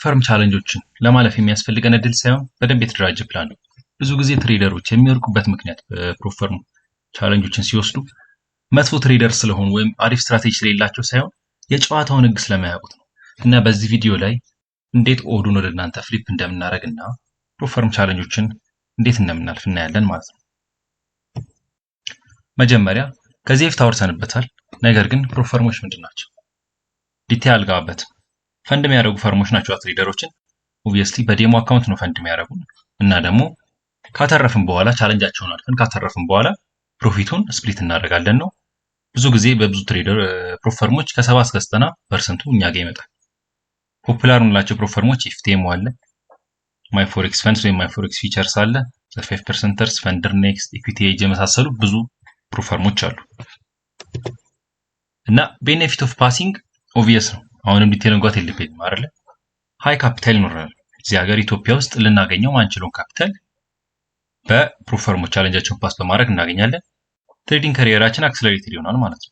Firm challenge ኦችን ለማለፍ የሚያስፈልገን እድል ሳይሆን በደንብ የተደራጀ ፕላን ነው። ብዙ ጊዜ trader ኦች የሚወድቁበት ምክንያት በ prop firm challenge ኦችን ሲወስዱ መጥፎ trader ስለሆኑ ወይም አሪፍ ስትራቴጂ ስለሌላቸው ሳይሆን የጨዋታውን ህግ ስለማያውቁት ነው። እና በዚህ ቪዲዮ ላይ እንዴት odd ኡን ወደ እናንተ flip እንደምናደርግ እና prop firm challenge ኦችን እንዴት እንደምናልፍ እናያለን ማለት ነው። መጀመሪያ ከዚህ በፊት አውርተንበታል። ነገር ግን prop firm ኦች ምንድን ናቸው? Detail አልገባበትም። ፈንድ የሚያደርጉ firm ኦች ናቸው trader ኦችን። Obviously በ demo account ነው ፈንድ የሚያደርጉ እና ደግሞ ካተረፍን በኋላ፣ challenge ኣቸውን አልፈን ካተረፍን በኋላ profit ኡን split እናደርጋለን ነው። ብዙ ጊዜ በብዙ trader prop firm ኦች ከ70 እስከ 90% ኡ እኛ ጋር ይመጣል። Popular የምንላቸው prop firm ኦች FTMO አለ፣ My Forex Funds ወይም My Forex Futures አለ፣ Five Percenters፣ FundedNext፣ Equity Edge የመሳሰሉ ብዙ prop firm ኦች አሉ። እና benefit of passing obvious ነው። አሁንም detail መግባት የለብኝም አይደለ? High capital ይኖረናል። እዚህ ሀገር ኢትዮጵያ ውስጥ ልናገኘው ማንችለውን ካፒታል በ prop firm ኦች challenge ኣቸውን pass በማድረግ እናገኛለን። Trading career ኣችን accelerated ይሆናል ማለት ነው።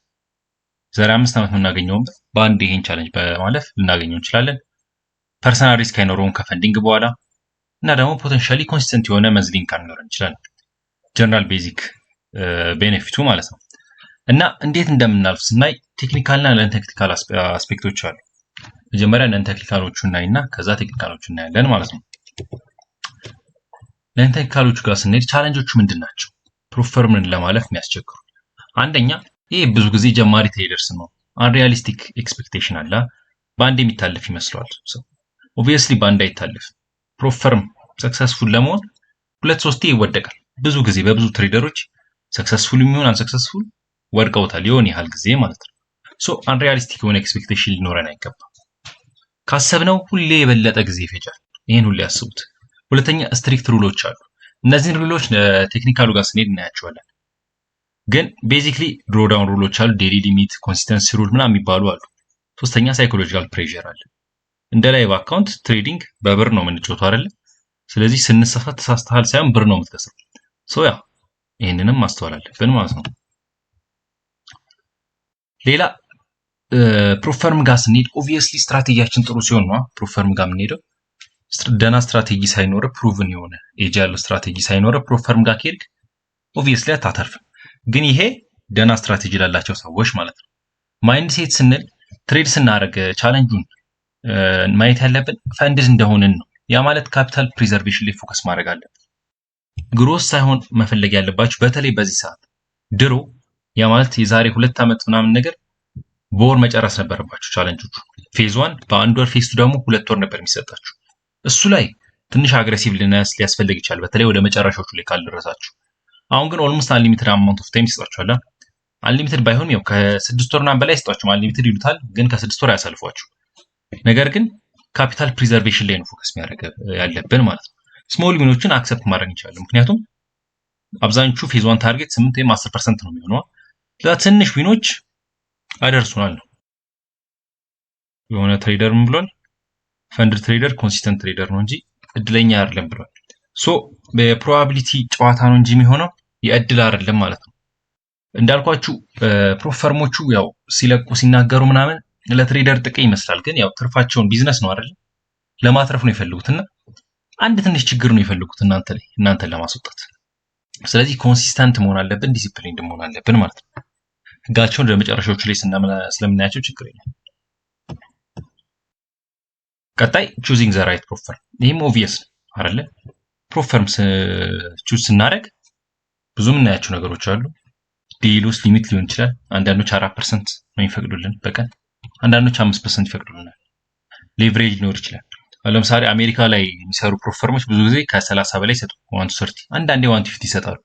ዛሬ 5 ዓመት የምናገኘውን በአንድ ይሄን challenge በማለፍ ልናገኘው እንችላለን። Personal risk አይኖረውም ከ funding በኋላ እና ደግሞ potentially consistent የሆነ monthly income ሊኖረን ይችላል። General basic benefit ኡ ማለት ነው። እና እንዴት እንደምናልፍ ስናይ technical እና non technical aspect ኦች አሉ። መጀመሪያ non technical ኦቹ እናይና ከዛ technical ኦቹ እናያለን ማለት ነው። Non technical ኦቹ ጋር ስንሄድ challenge ኦቹ ምንድን ናቸው? Prop firm ን ለማለፍ የሚያስቸግሩ አንደኛ፣ ይህ ብዙ ጊዜ ጀማሪ traders ነው። Unrealistic expectation አለ። በአንድ የሚታለፍ ይመስለዋል ሰው። Obviously በአንድ አይታለፍ። Prop firm successful ለመሆን ሁለት ሶስቴ ይወደቃል። ብዙ ጊዜ በብዙ trader ኦች successful የሚሆን unsuccessful ወድቀውታል የሆነ ያህል ጊዜ ማለት ነው። So unrealistic የሆነ expectation ሊኖረን አይገባም። ካሰብነው ሁሌ የበለጠ ጊዜ ይፈጃል። ይህን ሁሌ ያስቡት። ሁለተኛ strict rule ኦች አሉ። እነዚህን rule ኦች technical ኡ ጋር ስንሄድ እናያቸዋለን። ግን basically drawdown rule ኦች አሉ፣ daily limit፣ consistency rule ምናምን የሚባሉ አሉ። ሶስተኛ psychological pressure አለ። እንደ live account trading በብር ነው የምንጫወተው አይደለ? ስለዚህ ስንሳሳት ተሳስተሃል ሳይሆን ብር ነው የምትከስረው። So yeah፣ ይህንንም ማስተዋል አለብን ማለት ነው። ሌላ prop firm ጋር ስንሄድ obviously strategy ያችን ጥሩ ሲሆን ነው prop firm ጋር የምንሄደው። ደህና ስትራቴጂ ሳይኖር፣ proven የሆነ edge ያለው ስትራቴጂ ሳይኖር prop firm ጋር ከሄድክ obviously አታተርፍም። ግን ይሄ ደህና ስትራቴጂ ላላቸው ሰዎች ማለት ነው። Mindset ስንል trade ስናደርግ challenge ኡን ማየት ያለብን funded እንደሆንን ነው። ያ ማለት capital preservation ላይ focus ማድረግ አለብን። Growth ሳይሆን መፈለግ ያለባችሁ በተለይ በዚህ ሰዓት። ድሮ፣ ያ ማለት የዛሬ 2 ዓመት ምናምን ነገር፣ በወር መጨረስ ነበረባችሁ challenge ኦቹ። Phase one በአንድ ወር፣ phase two ደግሞ 2 ወር ነበር የሚሰጣችሁ። እሱ ላይ ትንሽ aggressiveness ሊያስፈልግ ይችላል፣ በተለይ ወደ መጨረሻዎቹ ላይ ካልደረሳችሁ። አሁን ግን almost unlimited amount of time ይሰጣችኋል። Unlimited ባይሆንም ያው ከ6 ወር ምናምን በላይ ይሰጧችሁም። Unlimited ይሉታል፣ ግን ከ6 ወር አያሳልፏችሁ። ነገር ግን capital preservation ላይ ነው focus የሚያደርግ ያለብን ማለት ነው። Small win ኦችን accept ማድረግ እንችላለን። ምክንያቱም አብዛኞቹ phase one target 8 ወይም 10% ነው የሚሆነው። ትንሽ win ኦች አደርሱናል ነው። የሆነ trader ምን ብሏል? Funded trader consistent trader ነው እንጂ እድለኛ አይደለም ብሏል። So በ probability ጨዋታ ነው እንጂ የሚሆነው የእድል አይደለም ማለት ነው። እንዳልኳችሁ prop firm ኦቹ ያው ሲለቁ ሲናገሩ ምናምን ለ trader ጥቅም ይመስላል፣ ግን ያው ትርፋቸውን ቢዝነስ ነው አይደል? ለማትረፍ ነው የፈልጉት እና አንድ ትንሽ ችግር ነው የፈልጉት እናንተ ላይ እናንተን ለማስወጣት። ስለዚህ consistent መሆን አለብን፣ ዲሲፕሊን መሆን አለብን ማለት ነው። ህጋቸውን ወደ መጨረሻዎቹ ላይ ስለምናያቸው ችግር የለም። ቀጣይ choosing the right prop firm። ይህም obvious ነው አይደለ? Prop firm choose ስናደርግ ብዙ የምናያቸው ነገሮች አሉ። Daily loss limit ሊሆን ይችላል። አንዳንዶች 4% ነው የሚፈቅዱልን በቀን፣ አንዳንዶች 5% ይፈቅዱልናል። Leverage ሊኖር ይችላል። ለምሳሌ አሜሪካ ላይ የሚሰሩ prop firm ኦች ብዙ ጊዜ ከ30 በላይ ይሰጡ፣ 1 to 30፣ አንዳንዴ 1 to 50 ይሰጣሉ።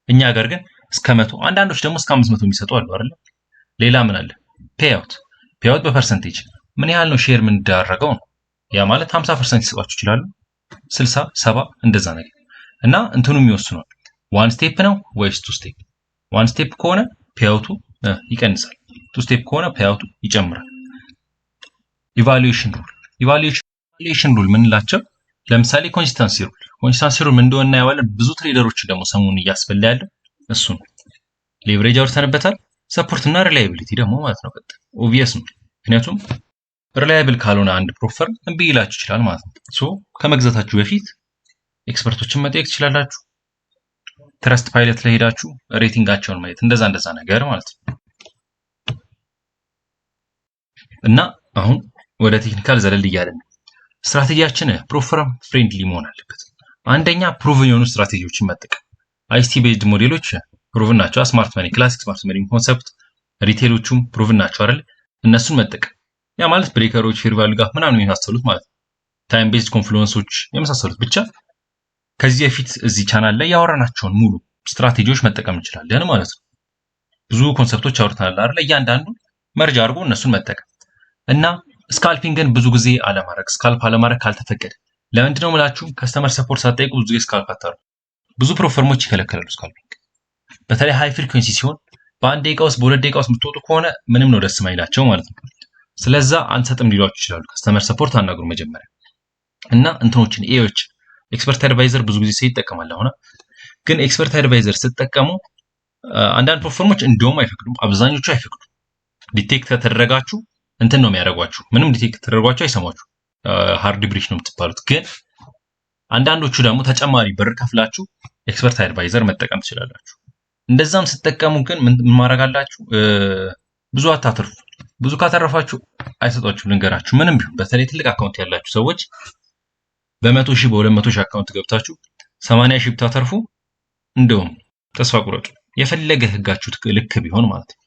እኛ ሀገር ግን እስከ 100፣ አንዳንዶች ደግሞ እስከ 500 የሚሰጡ አሉ አይደለ? ሌላ ምን አለ? Payout። Payout በ percentage ምን ያህል ነው share የምንዳረገው ነው። ያ ማለት 50% ይሰጧችሁ ይችላሉ፣ 60፣ 70 እንደዛ ነገር እና እንትኑ የሚወስኗል። One step ነው ወይስ two step? One step ከሆነ payout ኡ ይቀንሳል። Two step ከሆነ payout ኡ ይጨምራል። Evaluation rule። Evaluation rule ምንላቸው ለምሳሌ consistency rule። Consistency rule ምን እንደሆነ እናየዋለን። ብዙ trader ኦች ደግሞ ሰሞኑን እያስበላ ያለው እሱ ነው። Leverage አውርተንበታል። Support እና reliability ደግሞ ማለት ነው። ቀጥል obvious ነው። ምክንያቱም Reliable ካልሆነ አንድ prop firm እምቢ ይላችሁ ይችላል ማለት ነው። So ከመግዛታችሁ በፊት expert ኦችን መጠየቅ ትችላላችሁ። Trustpilot ላይ ሄዳችሁ rating ኣቸውን ማየት፣ እንደዛ እንደዛ ነገር ማለት ነው። እና አሁን ወደ technical ዘለል እያለን ነው። Strategy ያችን prop firm friendly መሆን አለበት። አንደኛ proven የሆኑ ስትራቴጂዎችን መጠቀም። ICT based ሞዴሎች proven ናቸው። Smart money፣ classic smart money concept፣ retail ኦቹም proven ናቸው አይደል? እነሱን መጠቀም፣ ያ ማለት breaker ኦች፣ fair value gap ምናምን የመሳሰሉት ማለት ነው። Time based confluence ኦች የመሳሰሉት፣ ብቻ ከዚህ በፊት እዚህ ቻናል ላይ ያወራናቸውን ሙሉ ስትራቴጂዎች መጠቀም እንችላለን ማለት ነው። ብዙ concept ኦች አውርተናል አይደል? እያንዳንዱ merge አድርጎ እነሱን መጠቀም እና scalping ን ብዙ ጊዜ አለማድረግ፣ scalp አለማድረግ ካልተፈቀደ። ለምንድን ነው የምላችሁ? Customer support ሳትጠይቁ ብዙ ጊዜ scalp አታርጉ። ብዙ prop firm ኦች ይከለከላሉ scalping። በተለይ high frequency ሲሆን፣ በ1 ደቂቃ ውስጥ፣ በ2 ደቂቃ ውስጥ የምትወጡ ከሆነ ምንም ነው ደስ ማይላቸው ማለት ነው። ስለዛ አንሰጥም ሊሏችሁ ይችላሉ። Customer support አናግሩ መጀመሪያ። እና እንትኖችን EA ዎች፣ expert advisor ብዙ ጊዜ ሰው ይጠቀማል። አሁን ግን expert advisor ስትጠቀሙ አንዳንድ prop firm ኦች እንደውም አይፈቅዱም፣ አብዛኞቹ አይፈቅዱም። Detect ከተደረጋችሁ እንትን ነው የሚያደርጓችሁ። ምንም detect ከተደረጓችሁ አይሰሟችሁ። Hard breach ነው የምትባሉት። ግን አንዳንዶቹ ደግሞ ተጨማሪ ብር ከፍላችሁ expert advisor መጠቀም ትችላላችሁ። እንደዛም ስትጠቀሙ ግን ምን ማድረግ አላችሁ? ብዙ አታትርፉ። ብዙ ካተረፋችሁ አይሰጧችሁም። ልንገራችሁ፣ ምንም ቢሆን በተለይ ትልቅ account ያላችሁ ሰዎች በ100,000፣ በ200,000 account ገብታችሁ 80,000 ብታተርፉ እንደውም ተስፋ ቁረጡ። የፈለገ ህጋችሁ ልክ ቢሆን ማለት ነው።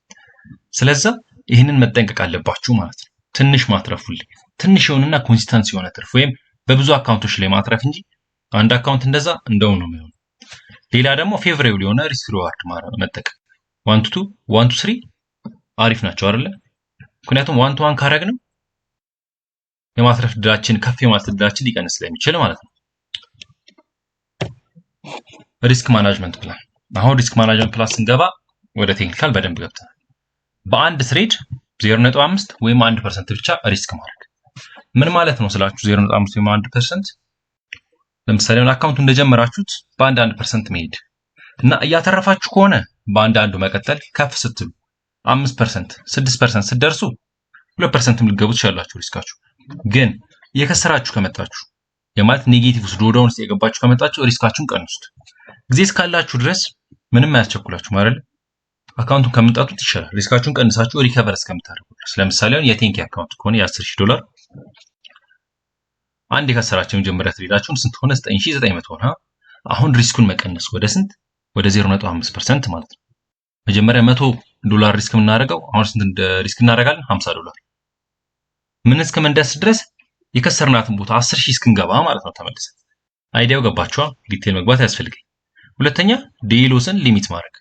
ስለዛ ይህንን መጠንቀቅ አለባችሁ ማለት ነው። ትንሽ ማትረፉልኝ ትንሽ የሆነና consistent የሆነ ትርፍ ወይም በብዙ account ኦች ላይ ማትረፍ እንጂ አንድ account እንደዛ እንደው ነው የሚሆነው። ሌላ ደግሞ favorable የሆነ risk reward መጠቀም፣ 1 to 2፣ 1 to 3 አሪፍ ናቸው አይደለ? ምክንያቱም 1 to 1 ካረግነው የማትረፍ እድላችን፣ ከፍ የማለት እድላችን ሊቀንስ ስለሚችል ማለት ነው። Risk management plan። አሁን risk management plan ስንገባ ወደ technical በደንብ ገብተናል። በአንድ trade 0.5 ወይም 1% ብቻ risk ማድረግ ምን ማለት ነው ስላችሁ፣ 0.5 ወይም 1%፣ ለምሳሌ አሁን account ኡ እንደጀመራችሁት በአንድ 1% መሄድ እና እያተረፋችሁ ከሆነ በአንድ አንዱ መቀጠል፣ ከፍ ስትሉ 5%፣ 6% ስትደርሱ 2% ልትገቡ ትችላላችሁ። Risk ኣችሁ ግን እየከሰራችሁ ከመጣችሁ፣ የማለት negative ውስጥ፣ drawdown ውስጥ የገባችሁ ከመጣችሁ risk ኣችሁን ቀንሱት። ጊዜ እስካላችሁ ድረስ ምንም አያስቸኩላችሁ ማለት account ኡን ከምንጣቱት ይሻላል። Risk ኣችሁን ቀንሳችሁ recover እስከምታደርጉ ድረስ። ለምሳሌ አሁን የ 10K account ከሆነ የ10,000 ዶላር አንድ የከሰራችሁ የመጀመሪያ trade ኣችሁን ስንት ሆነ? 9900 ሆነ። አሁን risk ኡን መቀነስ ወደ ስንት? ወደ 0.5% ማለት ነው። መጀመሪያ 100 ዶላር risk የምናደርገው አሁን ስንት risk እናደርጋለን? 50 ዶላር። ምን እስከምንደርስ ድረስ? የከሰርናትን ቦታ 10,000 እስክንገባ ማለት ነው። ተመልሰን idea ው ገባችኋ? Detail መግባት አያስፈልገኝ። ሁለተኛ daily loss ን limit ማድረግ።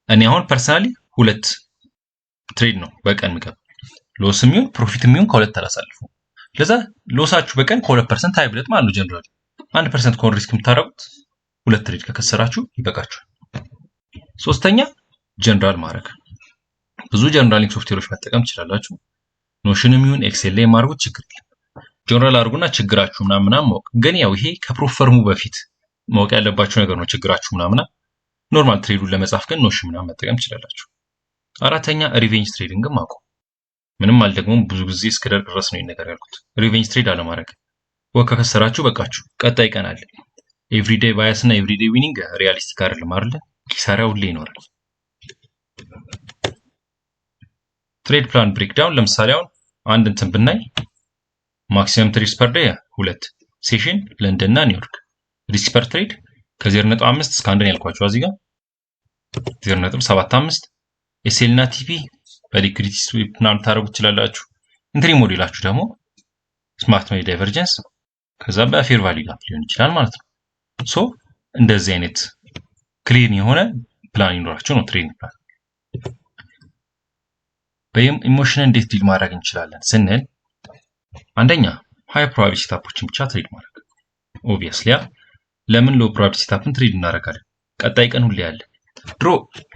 እኔ አሁን personally ሁለት trade ነው በቀን ምገባ። Loss የሚሆን profit የሚሆን ከሁለት አላሳልፉም። ለዛ loss ኣችሁ በቀን ከ2% አይብለጥ ማለት ነው። ጀነራል 1% ከሆነ risk የምታደርጉት ሁለት trade ከከሰራችሁ ይበቃችኋል። ሶስተኛ ጀነራል ማድረግ። ብዙ journaling software ኦች መጠቀም ትችላላችሁ። Notion ም ይሁን Excel ላይ ማድረጉት ችግር የለም። ጆርናል አድርጉና ችግራችሁ ምናምን ምናምን ማወቅ፣ ግን ያው ይሄ ከ prop firm ኡ በፊት ማወቅ ያለባችሁ ነገር ነው። ችግራችሁ ምናምን normal trade ኡን ለመጻፍ ግን Notion ምናምን መጠቀም ትችላላችሁ። አራተኛ revenge trading ማቆም። ምንም አልደግሞም፣ ብዙ ጊዜ እስክደርቅ ድረስ ነው ነገር ያልኩት። Revenge trade አለማድረግ። ወ ከከሰራችሁ በቃችሁ፣ ቀጣይ ቀን አለ። Everyday bias እና everyday winning realistic አይደለም አይደለ? ኪሳራ ሁሌ ይኖራል። Trade plan breakdown፣ ለምሳሌ አሁን አንድ እንትን ብናይ maximum trades per day ሁለት፣ session ለንደን እና ኒውዮርክ፣ risk per trade ከ0.5 እስከ 1 ነው ያልኳቸው፣ እዚህ ጋር 0.75፣ SL እና TP በ liquidity sweep ምናምን ታደርጉ ትችላላችሁ። Entry ሞዴላችሁ ደግሞ smart money divergence ከዛ በ fair value gap ሊሆን ይችላል ማለት ነው። So እንደዚህ አይነት clean የሆነ ፕላን ይኖራችሁ ነው trading plan። በ emotion እንዴት deal ማድረግ እንችላለን ስንል አንደኛ high probability setup ኦችን ብቻ trade ማድረግ obviously። ለምን low probability setup ን trade እናደርጋለን? ቀጣይ ቀን ሁሌ ያለ። ድሮ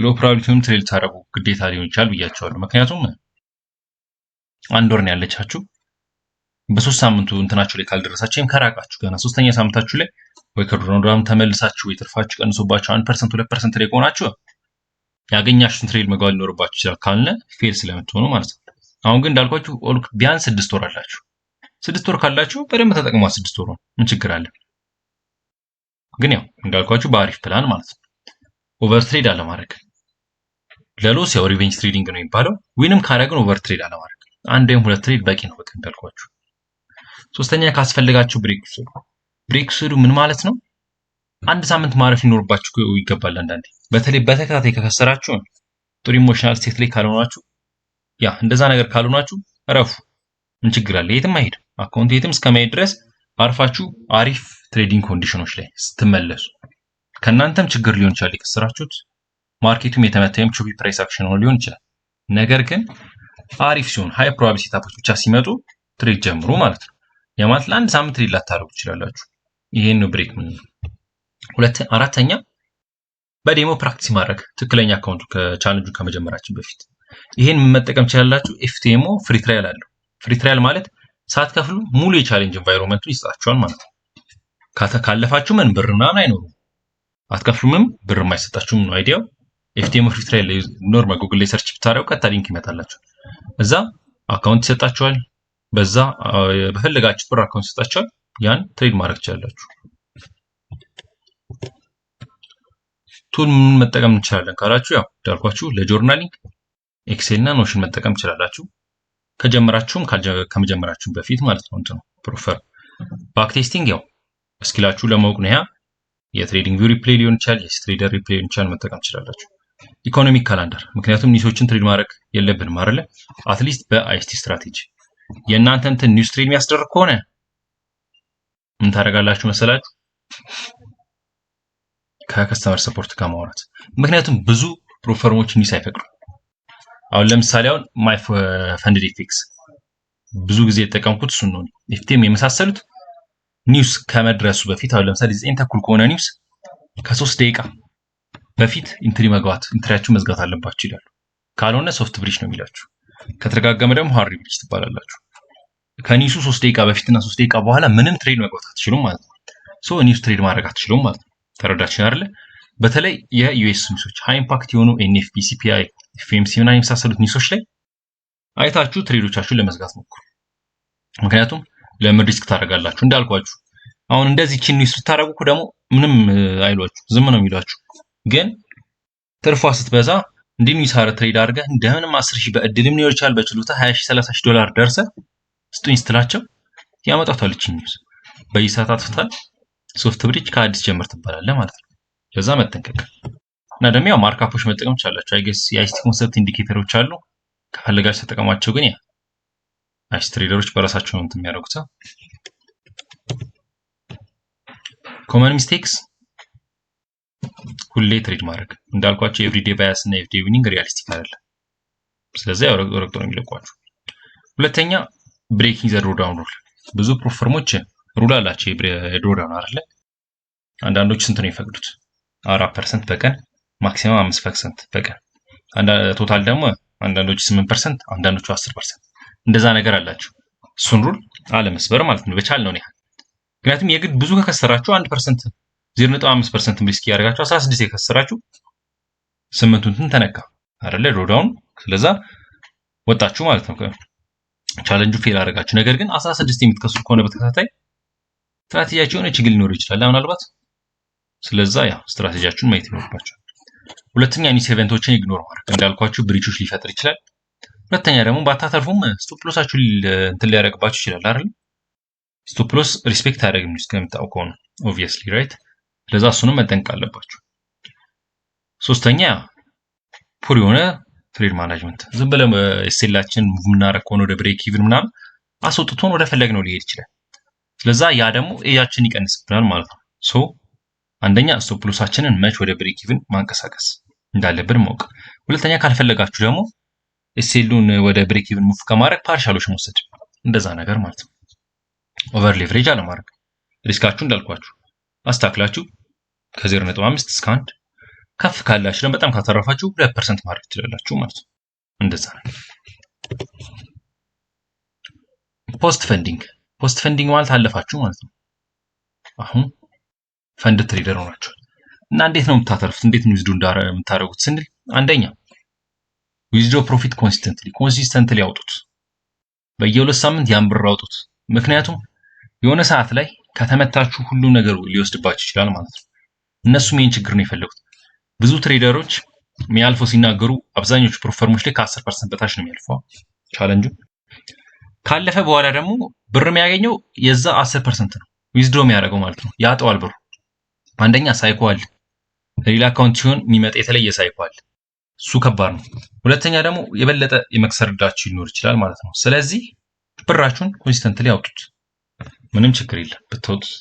low probability ውን trade ታደርጉ ግዴታ ሊሆን ይችላል ብያቸዋለሁ። ምክንያቱም አንድ ወር ነው ያለቻችሁ። በ3 ሳምንቱ እንትናችሁ ላይ ካልደረሳችሁ ወይም ከራቃችሁ፣ ገና ሶስተኛ ሳምንታችሁ ላይ ወይ ከ drawdown ተመልሳችሁ ወይ ትርፋችሁ ቀንሶባችሁ 1%፣ 2% ላይ ከሆናችሁ ያገኛችሁትን trade መግባት ሊኖርባችሁ ይችላል ካልነ fail ስለምትሆኑ ማለት ነው። አሁን ግን እንዳልኳችሁ ቢያንስ 6 ወር አላችሁ። 6 ወር ካላችሁ በደንብ ተጠቅሟት። 6 ወር ምን ችግር አለ? ግን ያው እንዳልኳችሁ በአሪፍ ፕላን ማለት ነው። Over trade አለማድረግ። ለ loss ያው revenge trading ነው የሚባለው። Win ም ካደረግን over trade አለማድረግ። አንድ ወይም ሁለት trade በቂ ነው በቃ እንዳልኳችሁ። ሶስተኛ ካስፈልጋችሁ break ውሰዱ። Break ውሰዱ ምን ማለት ነው? አንድ ሳምንት ማረፍ ሊኖርባችሁ ይገባል። አንዳንዴ በተለይ በተከታታይ ከከሰራችሁ፣ ጥሩ emotional state ላይ ካልሆናችሁ፣ ያ እንደዛ ነገር ካልሆናችሁ እረፉ። ምን ችግር አለ? የትም አይሄድም። Account የትም እስከማሄድ ድረስ አርፋችሁ አሪፍ trading condition ኖች ላይ ስትመለሱ፣ ከእናንተም ችግር ሊሆን ይችላል የከሰራችሁት፣ market ኡም የተመታ ወይም choppy price action ሆኖ ሊሆን ይችላል። ነገር ግን አሪፍ ሲሆን high probability setup ኦች ብቻ ሲመጡ trade ጀምሩ ማለት ነው። ያ ማለት ለአንድ ሳምንት trade ላታደርጉ ትችላላችሁ። ይሄን ነው break ምን። ሁለት አራተኛ በ demo practice ማድረግ ትክክለኛ account ኡ ከ challenge ኡ ከመጀመራችን በፊት ይሄን መጠቀም ትችላላችሁ። FTMO free trial አለው። Free trial ማለት ሳትከፍሉ ሙሉ የ challenge environment ኡን ይሰጣችኋል ማለት ነው። ካለፋችሁ ምን ብር ምናምን አይኖሩም፣ አትከፍሉምም፣ ብር የማይሰጣችሁም ነው idea ው። FTMO free trial normal ጉግል ላይ search ብታደርጉ ቀጥታ link ይመጣላችኋል። እዛ account ይሰጣችኋል። በዛ በፈለጋችሁት ብር account ይሰጣችኋል። ያን trade ማድረግ ትችላላችሁ። Tool ምን መጠቀም እንችላለን ካላችሁ፣ ያው እንዳልኳችሁ ለ journaling Excel እና Notion መጠቀም ትችላላችሁ። ከጀመራችሁም ከመጀመራችሁም በፊት ማለት ነው። እንትኑ prop firm backtesting ያው skill ኣችሁ ለማወቅ ነው። ያ የ TradingView replay ሊሆን ይችላል፣ የ cTrader replay ሊሆን ይችላል፣ መጠቀም ትችላላችሁ። Economic calendar፣ ምክንያቱም news ኦችን trade ማድረግ የለብንም አይደለ? At least በ ICT strategy የእናንተ እንትን news trade የሚያስደርግ ከሆነ ምን ታደርጋላችሁ መሰላችሁ? ከ customer support ጋር ማውራት። ምክንያቱም ብዙ prop firm ኦች news አይፈቅዱም። አሁን ለምሳሌ አሁን My Funded FX ብዙ ጊዜ የተጠቀምኩት እሱን ነው። FTMO የመሳሰሉት news ከመድረሱ በፊት፣ አሁን ለምሳሌ 9:30 ከሆነ news፣ ከ3 ደቂቃ በፊት entry መግባት entry ያችሁ መዝጋት አለባችሁ ይላሉ። ካልሆነ soft breach ነው የሚላችሁ። ከተደጋገመ ደግሞ hard breach ትባላላችሁ። ከ news ኡ 3 ደቂቃ በፊትና 3 ደቂቃ በኋላ ምንም trade መግባት አትችሉም ማለት ነው። So news trade ማድረግ አትችሉም ማለት ነው። ተረዳችሁ አይደለ? በተለይ የ US news ኦች high impact የሆኑ NFP፣ CPI፣ FOMC ምናምን የመሳሰሉት news ኦች ላይ አይታችሁ trade ኦቻችሁን ለመዝጋት ሞክሩ። ምክንያቱም ለምን risk ታደርጋላችሁ? እንዳልኳችሁ አሁን እንደዚህ ቺን news ብታደርጉ እኮ ደግሞ ምንም አይሏችሁ፣ ዝም ነው የሚሏችሁ። ግን ትርፏ ስትበዛ እንዲህ news አረ trade አድርገህ እንደምንም 10,000 በእድልም ሊሆን ይችላል በችሎታ 20 ሺህ 30 ሺህ ዶላር ደርሰህ ስጡኝ ስትላቸው ያመጣቷል። ይቺን news በዚህ ሰዓት አጥፍታል። Soft breach ከአዲስ ጀምር ትባላለህ ማለት ነው። ለዛ መጠንቀቅ እና ደግሞ ያው markup ኦች መጠቀም ትችላላችሁ። I guess የ ICT Concept indicator ኦች አሉ፣ ከፈለጋችሁ ተጠቀሟቸው። ግን ያ ICT trader ኦች በራሳቸው ነው እንትን የሚያደርጉት። Common mistakes ሁሌ trade ማድረግ። እንዳልኳቸው everyday bias እና everyday winning realistic አይደለም። ስለዚህ ያው ረግጦ ረግጦ ነው የሚለቋችሁ። ሁለተኛ breaking the drawdown rule። ብዙ prop firm ኦች rule አላቸው የ drawdown አይደለ? አንዳንዶች ስንት ነው የሚፈቅዱት? 4% በቀን፣ maximum 5% በቀን፣ total ደግሞ አንዳንዶቹ 8%፣ አንዳንዶቹ 10%፣ እንደዛ ነገር አላቸው። እሱን rule አለመስበር ማለት ነው በቻልነው ያህል። ምክንያቱም የግድ ብዙ ከከሰራችሁ 1%፣ 0.5% risk ያደርጋችሁ 16 የከሰራችሁ ስምንቱ እንትን ተነካ አይደለ drawdown፣ ስለዛ ወጣችሁ ማለት ነው። Challenge ኡ fail አደረጋችሁ። ነገር ግን 16 የምትከስሩ ከሆነ በተከታታይ ስትራቴጂያችሁ የሆነ ችግር ሊኖር ይችላል ምናልባት። ስለዛ ያ ስትራቴጂያችሁን ማየት ይኖርባችኋል። ሁለተኛ news event ኦችን ignore ማድረግ፣ እንዳልኳችሁ breach ኦች ሊፈጥር ይችላል። ሁለተኛ ደግሞ ባታተርፉም stop loss ኣችሁ እንትን ሊያደርግባችሁ ይችላል አይደል? Stop loss respect አያደርግም news ከምታውቀው ነው obviously, right። ስለዛ እሱንም መጠንቀቅ አለባችሁ። ሶስተኛ poor የሆነ trade management። ዝም ብለን SL ኣችን move የምናደርግ ከሆነ ወደ break even ምናምን አስወጥቶን ወደ ፈለግነው ሊሄድ ይችላል። ስለዛ ያ ደግሞ edge ኣችን ይቀንስብናል ማለት ነው። So አንደኛ stop loss ኣችንን መች ወደ break even ማንቀሳቀስ እንዳለብን ማወቅ። ሁለተኛ ካልፈለጋችሁ ደግሞ SL ኡን ወደ break even move ከማድረግ partial ኦች መውሰድ፣ እንደዛ ነገር ማለት ነው። Over leverage አለማድረግ። Risk ኣችሁ እንዳልኳችሁ አስተካክላችሁ ከ0.5 እስከ 1፣ ከፍ ካላችሁ ደግሞ በጣም ካተረፋችሁ 2% ማድረግ ትችላላችሁ ማለት ነው። እንደዛ ነው። Post funding። Post funding ማለት አለፋችሁ ማለት ነው። አሁን funded trader ሆናችኋል። እና እንዴት ነው የምታተርፉት? እንዴት ነው withdraw የምታደርጉት ስንል አንደኛ withdraw profit consistently። Consistently ያውጡት። በየ2 ሳምንት ያን ብር አውጡት። ምክንያቱም የሆነ ሰዓት ላይ ከተመታችሁ ሁሉም ነገር ሊወስድባችሁ ይችላል ማለት ነው። እነሱም ይህን ችግር ነው የፈለጉት። ብዙ trader ኦች የሚያልፈው ሲናገሩ አብዛኞቹ prop firm ኦች ላይ ከ10% በታች ነው የሚያልፈው ቻለንጁ። ካለፈ በኋላ ደግሞ ብር የሚያገኘው የዛ 10% ነው፣ withdraw የሚያደርገው ማለት ነው። ያጠዋል ብሩ። አንደኛ psycho አለ። ሌላ account ሲሆን የሚመጣ የተለየ psycho አለ። እሱ ከባድ ነው። ሁለተኛ ደግሞ የበለጠ የመክሰር ዕድላችሁ ሊኖር ይችላል ማለት ነው። ስለዚህ ብራችሁን consistently አውጡት። ምንም ችግር የለም ብትወጡት።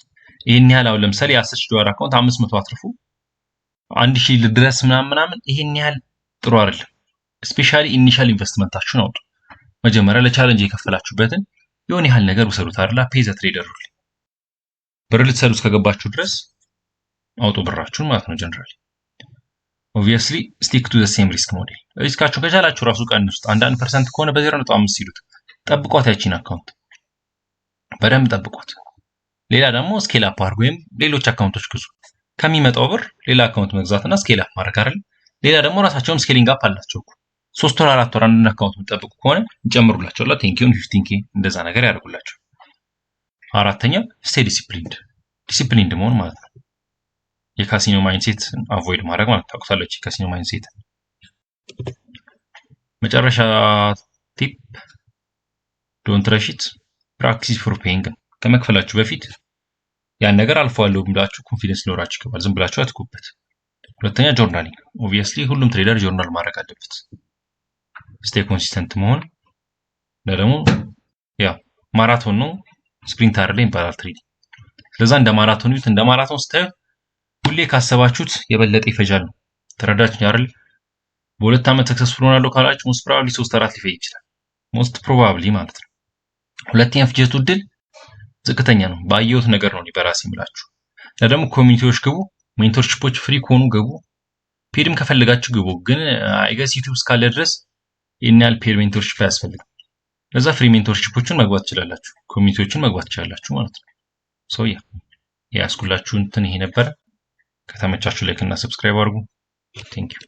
ይህን ያህል አሁን ለምሳሌ የ10,000 ዶላር account 500 አትርፉ 1,000 ድረስ ምናምን ምናምን ይሄን ያህል ጥሩ አይደለም። Especially initial investment ኣችሁን አውጡ። መጀመሪያ ለ challenge የከፈላችሁበትን የሆነ ያህል ነገር ውሰዱት አይደላ፣ pay the trader። ብር ልትሰሩ እስከገባችሁ ድረስ አውጡ ብራችሁን ማለት ነው። Generally, obviously, stick to the same risk model። Risk ኣችሁ ከቻላችሁ ራሱ ቀንሱት። አንዳንድ percent ከሆነ በ0.5 ሲሉት ጠብቋት፣ ያቺን account በደንብ ጠብቋት። ሌላ ደግሞ scale up አድርጉ ወይም ሌሎች account ኦች ግዙ። ከሚመጣው ብር ሌላ account መግዛትና scale up ማድረግ አይደል። ሌላ ደግሞ ራሳቸውም scaling up አላቸው እኮ። 3 ወር 4 ወር አንድ account የምትጠብቁ ከሆነ ይጨምሩላቸዋል። 10K ውን 15K እንደዛ ነገር ያደርጉላቸው። አራተኛ stay disciplined፣ disciplined መሆን ማለት ነው። የ casino mindset avoid ማድረግ ማለት ታውቁታለች። የ casino mindset። መጨረሻ tip, don't rush it, practice before paying። ከመክፈላችሁ በፊት ያን ነገር አልፈዋለሁ ብላችሁ confidence ሊኖራችሁ ይገባል። ዝም ብላችሁ አትጉበት። ሁለተኛ journaling። Obviously ሁሉም trader journal ማድረግ አለበት። Stay consistent መሆን እና ደግሞ ያው ማራቶን ነው፣ sprint አይደለም ይባላል trading። ስለዛ እንደ ማራቶን ይዩት። እንደ ማራቶን ስታዩት ሁሌ ካሰባችሁት የበለጠ ይፈጃል ነው። ተረዳችሁ አይደል? በ2 ዓመት successful ሆናለሁ ካላችሁ most probably ሶስት አራት ሊፈጅ ይችላል። Most probably ማለት ነው። ሁለተኛ ፍጀቱ እድል ዝቅተኛ ነው። ባየሁት ነገር ነው በራሴ የምላችሁ። እና ደግሞ community ዎች ግቡ፣ mentorship ኦች free ከሆኑ ግቡ፣ paid ም ከፈለጋችሁ ግቡ። ግን I guess YouTube እስካለ ድረስ ይህን ያህል paid mentorship አያስፈልግም። ለዛ free mentorship ኦችን መግባት ትችላላችሁ፣ community ዎችን መግባት ትችላላችሁ ማለት ነው። So yeah, የያዝኩላችሁ እንትን ይሄ ነበረ። ከተመቻችሁ like እና subscribe አድርጉ። Thank you.